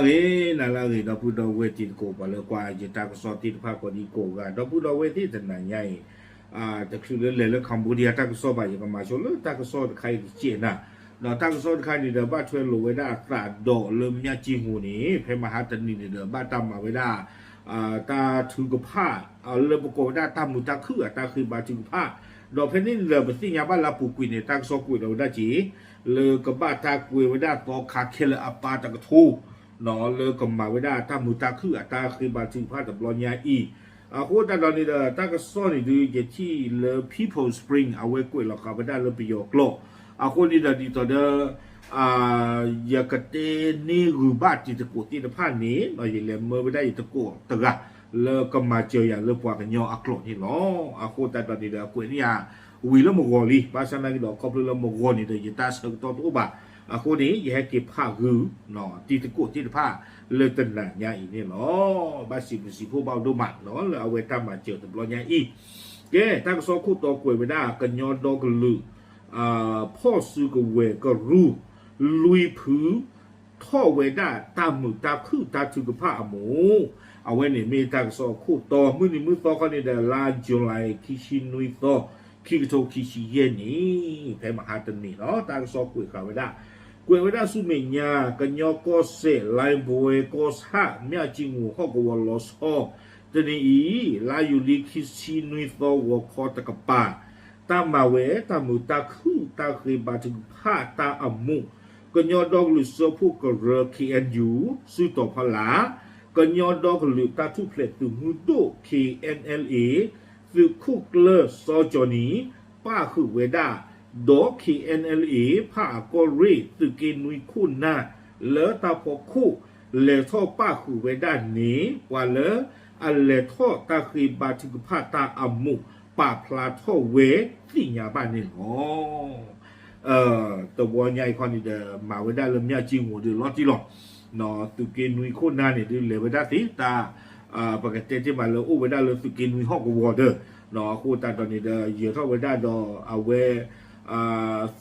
ဂ့ၤ နၤလၢအဂ့ၤ ဒီပုၢ်ဒီဝဲၢ်တံၤသကိး ပှၤလၢကွၢ်ယတၢ်ကစီၣ်သ့ၣ်တဖၣ်ကိးဒံကိးဂၤ ဒီပုၢ်ဒီဝဲၢ်သ့ၣ်တနၤညါအံၤ တချုးလၢလဲၤလၢ Cambodia တၢ်ကစီၣ်ဘၣ် ယကမၤဆိလၢတၢ်ကစီၣ်တခါအံၤတစဲးနၤ, ဒီးတၢ်ကစီၣ်တခါန့ၣ်ဒီး ဘၣ်ထွဲလိာ်ဝဲဒၣ်အသးဒီးလၢ မၠၣ်ကၠံငိၤန့ၣ် ဖဲမဟါတနံၤန့ၣ်ဒီး ဘၣ်တၢ်မၤဝဲဒၣ် တၢ်ထုကဖၣ် လၢပကိးဝဲဒၣ်တၢ်မုာ်တၢ်ခုၣ်အတၢ်ဃ့ဘါထုကဖၣ်, ဒီးဖဲန့ၣ်န့ၣ်ဒီး ပသ့ၣ်ညါဘၣ်လၢအပူၤကွံာ်န့ၣ် တၢ်ကစီၣ်ကွဲးလီၤဝဲဒၣ်က့ၤ လၢကဘၣ်တၢ်ကွဲးဝဲဒၣ်သီခါခဲလၢာ်အပၢ်တကထိ လၢကမၤဝဲဒၣ်တၢ်မုာ်တၢ်ခုၣ်အတၢ်ဃ့ဘါထုကဖၣ်တဘျီညါအံၤ, အဃိသတးဒီးန့ၣ်ဒီး တၢ်ကစီၣ်န့ၣ်ဒုး ယထံၣ်လၢ People's Spring အဝဲကွဲးလီၤဃာ်ဝဲဒၣ်လၢပယီၤကျိာ်, အဃိန့ၣ်ဒီးဒ်သိးဒီး ယကတဲန့ၢ်ဂုာ်ဘၣ်တံၤသကိးသ့ၣ်တဖၣ်န့ၣ် ယလဲၤမၢဝဲဒၣ်ယတံၤသကိးတဂၤ လၢကမၤစၢၤယၤလၢပှၤကညီအကျိာ်န့ၣ်လီၤ. အဃိသတးဒီးန့ၣ်ဒီး အကွဲးန့ၢ်ယၤဝံၤလၢမဂီၤလံ, ဘၣ်ဆၣ်သနာ်က့ဒီး ခီဖျိလၢမဂီၤန့ၣ်ဒီး ယတၢ်ဆၢကတီၢ်တအိၣ်ဘၣ်, အဃိန့ၣ် ယဟဲက့ၤဖးဂုာ် တံၤသကိးသ့ၣ်တဖၣ် လၢတနၤညါအံၤန့ၣ်လီၤ. ဘၣ်စံးဘျုးစံးဖှိၣ်ဘၣ်ဒိၣ်မး လၢအဝဲတၢ်မၤစၢၤတဘျီညါအံၤ, ကဲ တၢ်ကစီၣ်ခိၣ်တီကွဲးဝဲဒၣ် ကညီဒီကလုာ် ဖီၣ်စုကဝဲၤကရူၢ် လွံၢ်ဖု ထီၣ်ဝဲဒၣ်တၢ်မုာ်တၢ်ခုၣ်တၢ်ထုကဖၣ်အမူး, အဝဲန့ၣ်မ့ၢ်တၢ်ကစီၣ်အခိၣ်တီ မုၢ်နံၤမုၢ်သီခီန့ၣ်ဒီး လါယူၤလံ ခံဆံနွံသီ ခံကထိခံဆံယဲၢ်နံၣ်, ဖဲမဟါတနံၤလီၤ. တၢ်ကစီၣ်ကွဲးဃာ်ဝဲဒၣ်, ကွဲးဝဲဒၣ်ဆူမဲာ်ညါ ကညီကီၢ်စဲၣ် လါဘွဲကီၢ်ဆၣ် မၠၣ်ကၠံငိၤဟီၣ်ကဝီၤလီၤဆီ တနံၤအံၤ လါယူၤလံ ခံဆံနွံသီ ဂီၤခီတကပၤ တၢ်မၤဝဲတၢ်မုာ်တၢ်ခုၣ်တၢ်ဃ့ဘါထုကဖၣ်တၢ်အမူး, ကညီဒီကလုာ်စၢဖှိၣ်ကရၢ K N U စုတီၤဖီလာ်, ကညီဒီကလုာ်တၢ်ထူၣ်ဖျဲးသုးမုၢ်ဒိၣ် K N L A သုးခိၣ်ကျၢၢ်စီၤကၠီၤနံၤ ပၣ်ဃုာ်ဝဲဒၣ်, ဒီး K N L A ဖၣ်အကီၢ်ရ့ၣ် သုးက့နွံခိၣ်နၢ် လၢတၢ်ဖီခိၣ် လဲၤထီၣ်ပၣ်ဃုာ်ဝဲဒၣ်န့ၣ် ပှၤလၢအလဲၤထီၣ်တၢ်ဃ့ဘါထုကဖၣ်တၢ်အမူး ပာ်ဖျါထီၣ်ဝဲသ့ၣ်ညါဘၣ်န့ၣ်လီၤ. တဘျီညါအံၤခီန့ၣ်ဒီး မၤဝဲဒၣ်လၢမၠၣ်ကၠံငိၤဒုးလီၤတံၢ်လီၤ. သုးက့နွံခိၣ်နၢ်န့ၣ်ဒုးလဲၤဝဲဒၣ်သ့ တၢ် ပကတဲတ့ၢ်မးလၢအိၣ်ဝဲဒၣ်လၢသုးက့နွံဟီၣ်ကဝီၤဒီး အဃိသတးဒီးန့ၣ်ဒီး ယဲၤထီၣ်ဝဲဒၣ်ဒီးအဝဲ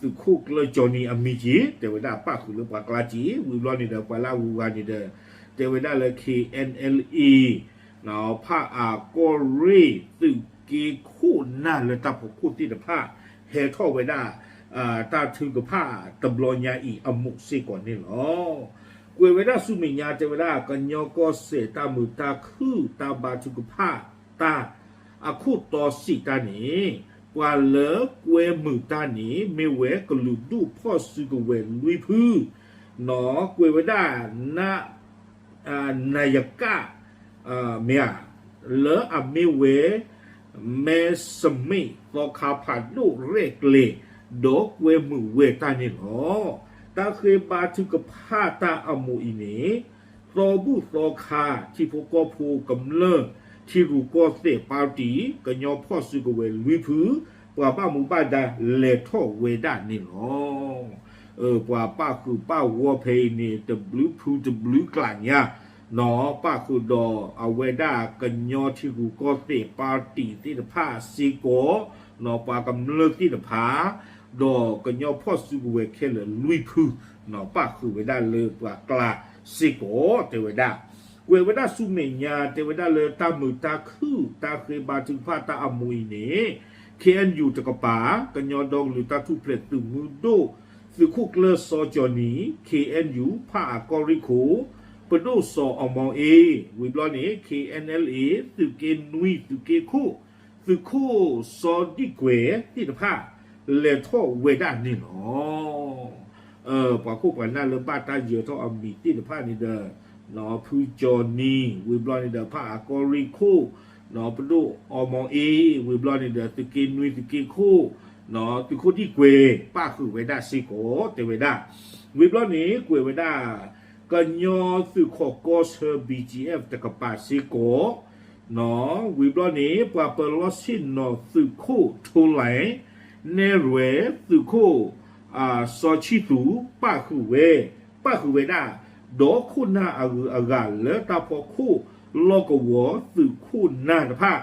သုးခိၣ်ကျၢၢ်ကၠီၤနံၤအမံၤက့ၤ တဲဝဲဒၣ်ပၣ်ဃုာ်လၢပှၤကျါက့ၤ ဝံၤဘျီန့ၣ်ဒီး ပှၤလၢအဂုၤအဂၤန့ၣ်ဒီး တဲဝဲဒၣ်လၢ K N L A ဖၣ်အကီၢ်ရ့ၣ် သုးက့ခိၣ်နၢ်လၢတၢ်ဖီခိၣ်သ့ၣ်တဖၣ် ဟဲထီၣ်ဝဲဒၣ် တၢ်ထုကဖၣ်တဘျီညါအံၤအမူးစ့ၢ်ကီးန့ၣ်လီၤ. ကွဲးဝဲဒၣ်ဆူမဲာ်ညါတဲဝဲဒၣ် ကညီကီၢ်စဲၣ်တၢ်မုာ်တၢ်ခုၣ်တၢ်ဘါထုကဖၣ်တၢ် အခိၣ်တီစံးတၢ်န့ၣ် ပှၤလၢကွဲမုာ်တၢ်န့ၣ် မ့ၢ်ဝဲကလုာ်ဒူၣ်ဖီၣ်စုကဝဲၤလွံၢ်ဖု နီၢ် ကွဲးဝဲဒၣ် န နယက မ့ၢ်ဧါ လၢအမ့ၢ်ဝဲ မဲစမ့ၣ်သီခါဖးဒိၣ်ရဲၣ်ကျဲၤ ဒီးကွဲမုာ်ဝဲတၢ်န့ၣ်လီၤ. တၢ်ဃ့ဘါထုကဖၣ်တၢ်အမူးအံၤန့ၣ် သီဘူၣ်သီခါ ထံဖိကီၢ်ဖိကမျၢၢ် ထံရူၢ်ကီၢ်သဲးပၣ်တံၣ် ကညီဖီၣ်စုကဝဲၤလွံၢ်ဖု ပှၤဘၣ်မူဘၣ်ဒါလဲၤထီၣ်ဝဲဒၣ်န့ၣ်လီၤ. ပှၤပၣ်ဃုာ်ပၣ်ဂီၢ်ဖဲအံၤန့ၣ် တဘျုးဖုတဘျုးကျးညါ နီၢ် ပၣ်ဃုာ်ဒီးအဝဲဒၣ်ကညီထံရူၢ်ကီၢ်သဲးပၣ်တံၣ်သ့ၣ်တဖၣ်စ့ၢ်ကီး နီၢ် ပှၤကမျၢၢ်သ့ၣ်တဖၣ် ဒီးကညီဖီၣ်စုကဝဲၤခဲလၢာ်လွံၢ်ဖု နီၢ် ပၣ်ဃုာ်ဝဲဒၣ်လၢပှၤကျါစ့ၢ်ကီး တဲဝဲဒၣ် ကွဲးဝဲဒၣ်ဆူမဲာ်ညါ တဲဝဲဒၣ်လၢတၢ်မုာ်တၢ်ခုၣ်တၢ်ဃ့ဘါထုကဖၣ်တၢ်အမူးအံၤန့ၣ် K N U တကပၤ ကညီဒီကလုာ်တၢ်ထူၣ်ဖျဲးသုးမုၢ်ဒိၣ် သုးခိၣ်ကျၢၢ်စီၤကၠီၤနံၤ K N U ဖၣ်အကီၢ်ရ့ၣ်ခိၣ် ပဒိၣ်စီၤအီမီအ့ ဝံၤဘျီန့ၣ် K N L A သုးက့နွံ သုးက့ခိၣ် သုးခိၣ်စီၤဒံၣ်ကွဲၤသ့ၣ်တဖၣ် လဲၤထီၣ်ဝဲဒၣ်န့ၣ်လီၤ. ပှၤခိၣ်ပှၤနၢ်လၢဘၣ်တၢ်ယၢၤထီၣ်အမံၤသ့ၣ်တဖၣ်န့ၣ်ဒီး ဖုကၠီၤနံၤ ဝံၤဘျီန့ၣ်ဒီး ဖၣ်အကီၢ်ရ့ၣ်ခိၣ် ပဒိၣ်အီမီအ့ ဝံၤဘျီန့ၣ်ဒီး သုးက့နွံ သုးက့ခိၣ် သုးခိၣ်ဒံၣ်ကွဲၤ ပၣ်ဃုာ်ဝဲဒၣ်စ့ၢ်ကီး တဲဝဲဒၣ် ဝံၤဘျီန့ၣ် ကွဲးဝဲဒၣ် ကညီသုးခိးကီၢ်ဆၢ B G F တကပၤစ့ၢ်ကီး ဝံၤဘျီန့ၣ် ပှၤပၢၤလီၢ်ဆ့ၣ်နီၤသုးခိၣ်ထိလၢၣ် နဲၣ်ရွဲၣ် သုးခိၣ် စီၤဆံသူး ပၣ်ဃုာ်ဝဲ ပၣ်ဃုာ်ဝဲဒၣ် ဒီးခိၣ်နၢ်အဂုၤအဂၤလၢတၢ်ဖီခိၣ်လီၢ်ကဝီၤ သုးခိၣ်နၢ်တဖၣ်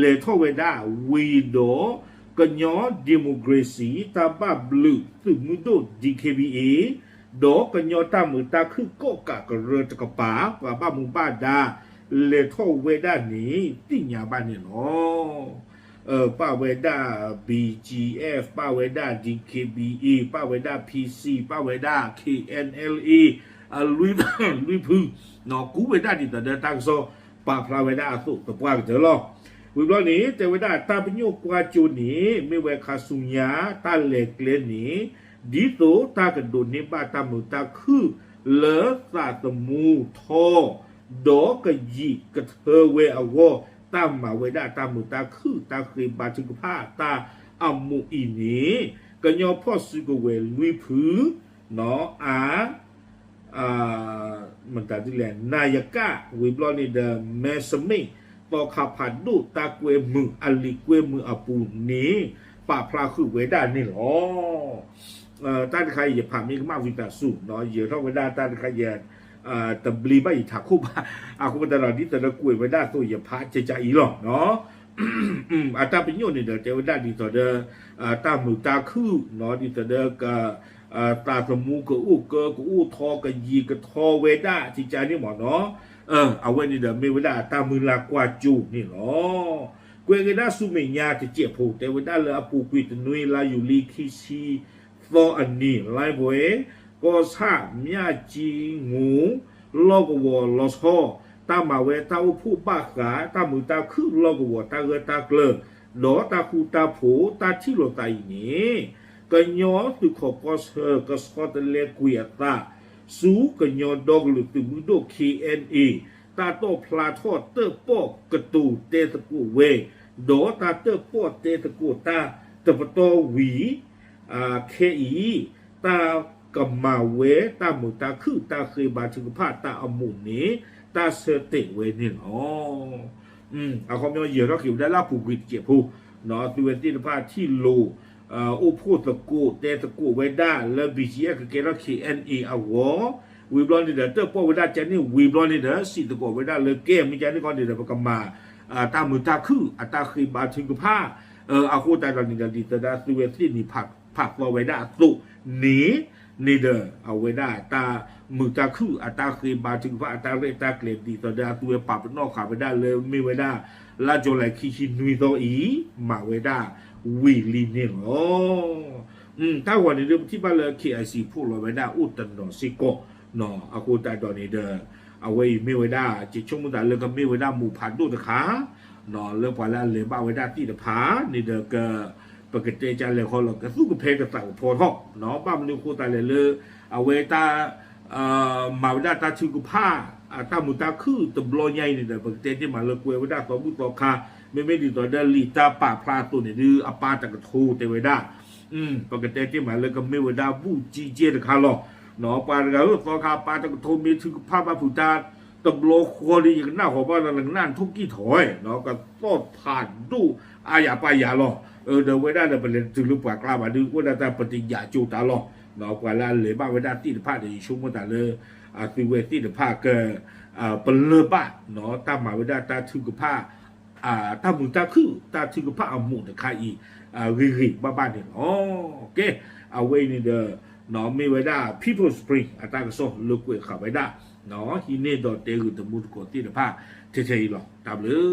လဲၤထီၣ်ဝဲဒၣ် ဝံၤဒီး ကညီ democracy တၢ်ဘၣ်ဘျုးသုးမုၢ်ဒိၣ် D K B A ဒီးကညီတၢ်မုာ်တၢ်ခုၣ်ကိးကးကရၢတကပၤ ပှၤဘၣ်မူဘၣ်ဒါ လဲၤထီၣ်ဝဲဒၣ်န့ၣ် သ့ၣ်ညါဘၣ်န့ၣ်လီၤ. ပၣ်ဝဲဒၣ် B G F ပၣ်ဝဲဒၣ် D K B A ပၣ်ဝဲဒၣ် P C ပၣ်ဝဲဒၣ် K N L A အလွံၢ်ဖု ကူဝဲဒၣ်ဒ်သိးဒီးတၢ်ကစီၣ်ပာ်ဖျါဝဲဒၣ်အသိးသပှၢ်ကတၢၢ်လီၤ. ဝံၤဘျီန့ၣ် တဲဝဲဒၣ်တၢ်ပညိၣ်ကွၢ်စိန့ၣ် မ့ၢ်ဝဲခါဆူညါ တၢ်လဲၤကျဲန့ၣ် ဒ်သိးတၢ်ကဒိးန့ၢ်ဘၣ်တၢ်မုာ်တၢ်ခုၣ်လၢသးသမူထီ ဒီးကယံာ်ကထၢဝဲအဂီၢ် တၢ်မၤဝဲဒၣ်တၢ်မုာ်တၢ်ခုၣ်တၢ်ဃ့ဘါထုကဖၣ်တၢ်အမူးအံၤန့ၣ် ကညီဖီၣ်စုကဝဲၤလွံၢ်ဖု နီၢ်အါ မတၤဒ်လဲၣ် နာယကၣ် ဝံၤဘျီန့ၣ်ဒီး မဲစမ့ၣ် သီခါဖးဒိၣ်တၢ်ကွဲမုာ်အလံာ်ကွဲမုာ်အပူၤန့ၣ် ပာ်ဖျါဃုာ်ဝဲဒၣ်န့ၣ်လီၤ. တၢ်တခါအံၤယဖးမ့ၢ်ကမၣ်ဝံသးစူၤ ယထီၣ်ဝဲဒၣ်တၢ်တခါယ တဘျ့ဘၣ်ယထးခိၣ်ဘၣ် အဃိသတးဒီး ဒ်သိးဒီးကွဲးဝဲဒၣ်အသိးယဖးကကါအံၤလီၤ. အတၢ်ပညိၣ်န့ၣ်ဒီး တဲဝဲဒၣ်ဒ်သိးဒီး တၢ်မုာ်တၢ်ခုၣ် ဒ်သိးဒီး သးသမူကအိၣ်ကၢကအိၣ်ထီ ကယံာ်ကထီဝဲဒၣ်ကကါန့ၣ်မ့ၢ်နီၤ. အဝဲန့ၣ်ဒီးမ့ၢ်ဝဲဒၣ်တၢ်မုၢ်လၢ်ကွၢ်စိန့ၣ်လီၤ. ကွဲးကဒါဆူမဲာ်ညါတစဲးဖိ တဲဝဲဒၣ်လၢအပူၤကွံာ်တနွံလါယူၤလံခံဆံသီအနံၤ လါဘွဲ ကီၢ်ဆၣ် မၠၣ်ကၠံငူ လီၢ်ကဝီၤလီၤဆီ တၢ်မၤဝဲတၢ်အိၣ်ဖှိၣ်ဘၣ်ဃး တၢ်မုာ်တၢ်ခုၣ်လီၢ်ကဝီၤတၢ်ဂၢၢ်တၢ်ကျၢၤ ဒီးတၢ်ဃူတၢ်ဖိး တၢ်ထံၣ်လိာ်သးအံၤန့ၣ် ကညီသုးခိးကီၢ်ဆၢကဆီတလဲကွံာ်အသး ဆူကညီဒီကလုာ်သုးမုၢ်ဒိၣ် K N A တၢ်တီၣ်ဖျါထီၣ်တၢၣ်ပီၣ်ကတိၤတဲသကိးဝဲ ဒီးတၢ်တၢၣ်ပီၣ်တဲသကိးတၢ်တပတီၢ်ဝံၤ ခဲအံၤ တၢ်ကမၤဝဲတၢ်မုာ်တၢ်ခုၣ်တၢ်ဃ့ဘါထုကဖၣ်တၢ်အမူးန့ၣ် တၢ်ဆၢတဲာ်ဝဲန့ၣ်လီၤ. အခီပညီယဲၢ်ထီၣ်က့ၤဝဲဒၣ်လၢအပူၤကွံာ်တစဲးဖိ သုဝဲသ့ၣ်တဖၣ်ထံၣ်လိာ် အိၣ်ဖှိၣ်သကိးတဲသကိးဝဲဒၣ်လၢ B G F ကကဲထီၣ် K N A အဂီၢ် ဝံၤဘျီန့ၣ်ဒီး တၢၣ်ပီၣ်ဝဲဒၣ်ကန့ၣ် ဝံၤဘျီန့ၣ်ဒီး စံးသကိးဝဲဒၣ်လၢကဲမ့ၢ်ကန့ၣ်ကီးန့ၣ်ဒီး ပကမၤ တၢ်မုာ်တၢ်ခုၣ်အတၢ်ဃ့ဘါထုကဖၣ် အဃိသတးဒီးန့ၣ်ဒီး ဒ်သိးဒီးသုဝဲသ့ၣ်န့ၣ် ဖးသီဝဲဒၣ်အသိးန့ၣ် န့ၣ်ဒီး အဝဲဒၣ်တၢ်မုာ်တၢ်ခုၣ်အတၢ်ဃ့ဘါထုကဖၣ်အတၢ်ရဲၣ်တၢ်ကျဲၤ ဒ်သိးဒီးအသုဝဲပာ်ပနီၣ်ဃာ်ဝဲဒၣ်လၢမ့ၢ်ဝဲဒၣ် လါကၠူၤလဲခံဆံနွံသီအံၤ မၤဝဲဒၣ်ဝံၤလံန့ၣ်လီၤ. တၢ်ဂီၤန့ၣ်ဒီး ပထံၣ်ဘၣ်လၢ K I C ဖီၣ်လီၤဝဲဒၣ်အိၣ်တနီၤစ့ၢ်ကီး အဃိသတးဒီးန့ၣ်ဒီး အဝဲအံၤမ့ၢ်ဝဲဒၣ် ယဆိကမိၣ်သးလၢကမ့ၢ်ဝဲဒၣ်မူးဖးဒိၣ်တခါ လၢပှၤလၢအလဲၤဘၣ်ဝဲဒၣ်သ့ၣ်တဖၣ်န့ၣ်ဒီး ပကတဲကလဲၤခီလီၤ ကသူၣ်ကဖဲကသးကဖီထီၣ် ဘၣ်မနုၤအဃိသတးလဲၣ်လၢ အဝဲတၢ် မၤဝဲဒၣ်တၢ်ထုကဖၣ် တၢ်မုာ်တၢ်ခုၣ်တဘျီညါအံၤန့ၣ်ဒီး ပကတဲတ့ၢ်မးလၢကွဲးဝဲဒၣ်သီဘူၣ်သီခါ မ့မ့ၢ်ဒ်သိးဒီးလံာ်တၢ်ပာ်ဖျါအသိးန့ၣ်ဒုး အပၢ်တကထိတဲဝဲဒၣ် ပကတဲတ့ၢ်မးလၢကမ့ၢ်ဝဲဒၣ်ဘူၣ်ကံကဲတခါလီၤ. ပှၤတဂၤဧၢ သီခါပၢ်တကထိမ့ၢ်ထုကဖၣ်ဘၣ်ဖုးတၢ် တဘျီဃီဒီး ယကနၣ်ဃီၤဘၣ်ဒီး နကနၣ်နထိၣ်ကံၢ်ထီၣ် ကသီၣ်ဖးဒိၣ်အါယၤပာ်ယၤလီၤ. ဒီးဝဲဒၣ်ဒီး ပလဲၤတုၤလၢပှၤကျါဘၣ်ဒုး အိၣ်ဒၣ်တၢ်ပတယာ်ကၠိတၢ်လီၤ. ပှၤလၢအလဲၤဘၣ်ဝဲဒၣ်သ့ၣ်တဖၣ်ဒီး ယဆိကမိၣ်သးလၢ အသုဝဲသ့ၣ်တဖၣ်က ပလၢၢ်ဘၣ် တၢ်မၤဝဲဒၣ်တၢ်ထုကဖၣ် တၢ်မုာ်တၢ်ခုၣ် တၢ်ထုကဖၣ်အမူးတခါအံၤ ဂ့ၤဂ့ၤဘၣ်ဘၣ်န့ၣ်လီၤ. ကဲ အဝဲအံၤန့ၣ်ဒီး မ့ၢ်ဝဲဒၣ် People Spring အတၢ်ကစီၣ်လၢကွဲးဃာ်ဝဲဒၣ် ဟံးန့ၢ်ဒီးတဲဂ့ၤတမူတကိးသ့ၣ်တဖၣ် ထဲထဲအံၤလီၤ. တၢ်ဘျုး